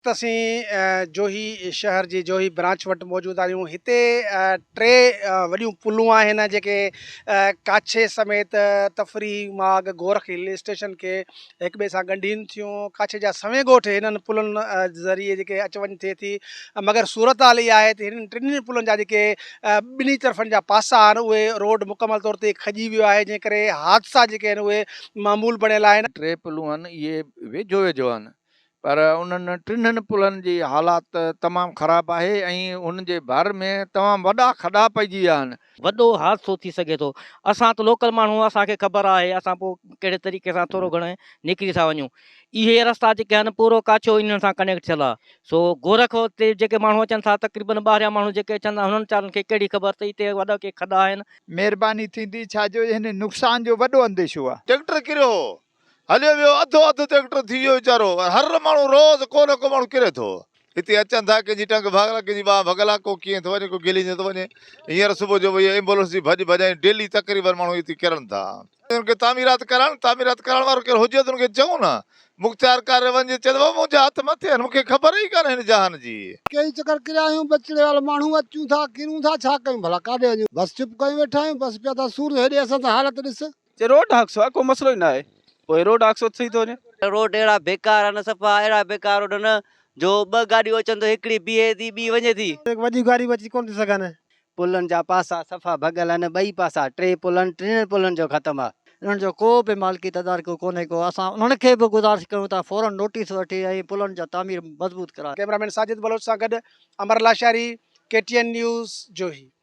ته اسين جوهي شهر جي جوهي برانچ وٽ موجود آهيون هتي ٽي وڏيون پلون آهن جيڪي ڪاڇي سميت تفريحي ماڳ گورک هل اسٽيشن کي هڪ ٻئي سان ڳنڍين ٿيون ڪاڇي جا سوين ڳوٺ هنن پلن ذريعي جيڪي اچ وڃ ٿئي ٿي مگر صورتحال اها آهي ته هنن ٽنهي پلن جا جيڪي ٻنهي طرفن جا پاسا آهن اهي روڊ مڪمل طور تي کڄي ويو آهي جنهن ڪري حادثا جيڪي آهن اهي معمول بڻيل آهن. ٽي پلون آهن اهي ويجهو ويجهو آهن پر انهن ٽنهن پلن جي حالات تمام خراب آهي ۽ انهن جي ڀر ۾ تمام وڏا کڏا پئجي ويا آهن. وڏو حادثو ٿي سگهي ٿو. اسان ته لوڪل ماڻهو اسان کي خبر آهي اسان پوء ڪهڙي طريقي سان ٿورو گهڻو نڪري ٿا وڃون. اهي رستا جيڪي آهن پورو ڪاڇو انهن سان ڪنيڪٽ ٿيل آهي. سو گورک تي جيڪي ماڻهو اچن ٿا تقريبن ٻاهريان ماڻهو جيڪي اچن ٿا انهن ويچارن کي ڪهڙي خبر ته هتي وڏا ڪي کڏا آهن. مهرباني ٿيندي ڇا جو هن نقصان جو وڏو انديشو آ. ٽريڪٽر ڪريو هو هليو ويو اڌو اڌ ٽريڪٽر ٿي ويو ويچارو هر ماڻهو روز ڪو نه ڪو ماڻهو ڪري ٿو هتي اچن ٿا ڪنهن جي ٽنگ ڀڳل آ ڪنهن جي ٻانهن ڀڳل آ ڪو ڪيئن ٿو وڃي ڪو گهليندو ٿو وڃي هينئر صبح جو وئي ايمبولنس جي ڀڄ ڀڄ ۽ ڊيلي تقريبن ماڻهو هتي ڪرن ٿا انهن کي تعميرات ڪرائڻ تعميرات ڪرائڻ وارو ڪير هجي ته ان کي چئون نه مختيار ڪار وڃي چئي ته بابا منهنجا هٿ مٿي آهن مون کي خبر ئي ڪانهي هن جهان جي. ڪيئي چڪر ڪريا آهيون ٻچڙي وارا ماڻهو اچون ٿا ڪرون ٿا ڇا ڪيون ڀلا ڪاڏي وڃون بس چپ ڪيون ويٺا آهيون بس پيا ٿا سور هيڏي اسان سان حالت ڏس. چي روڊ حادثو آهي ڪو مسئلو ئي ناهي پوء روڊ حادثو ٿي ٿو وڃي. روڊ اهڙا بيڪار آهن صفا اهڙا بيڪار روڊ آهن جو ٻه گاڏيون اچن ته هڪڙي بيهي ٿي ٻي وڃي ٿي. وڏيون گاڏيون به اچي ڪونه ٿيون سگهن. پلن جا پاسا صفا ڀڳل آهن ٻئي پاسا ٽي پل آهن ٽنهي پلن جو ختم آهي. انهن جو ڪو به مالڪي تدارڪ ڪونهي ڪو اسان انهن کي به گذارش ڪيون ٿا فورن نوٽيس وٺي ۽ پلن جا تعمير مضبوط ڪرائي. ڪئميرا مين ساجد بلوچ سان گڏ Amar Lashari, K T N news, Johi.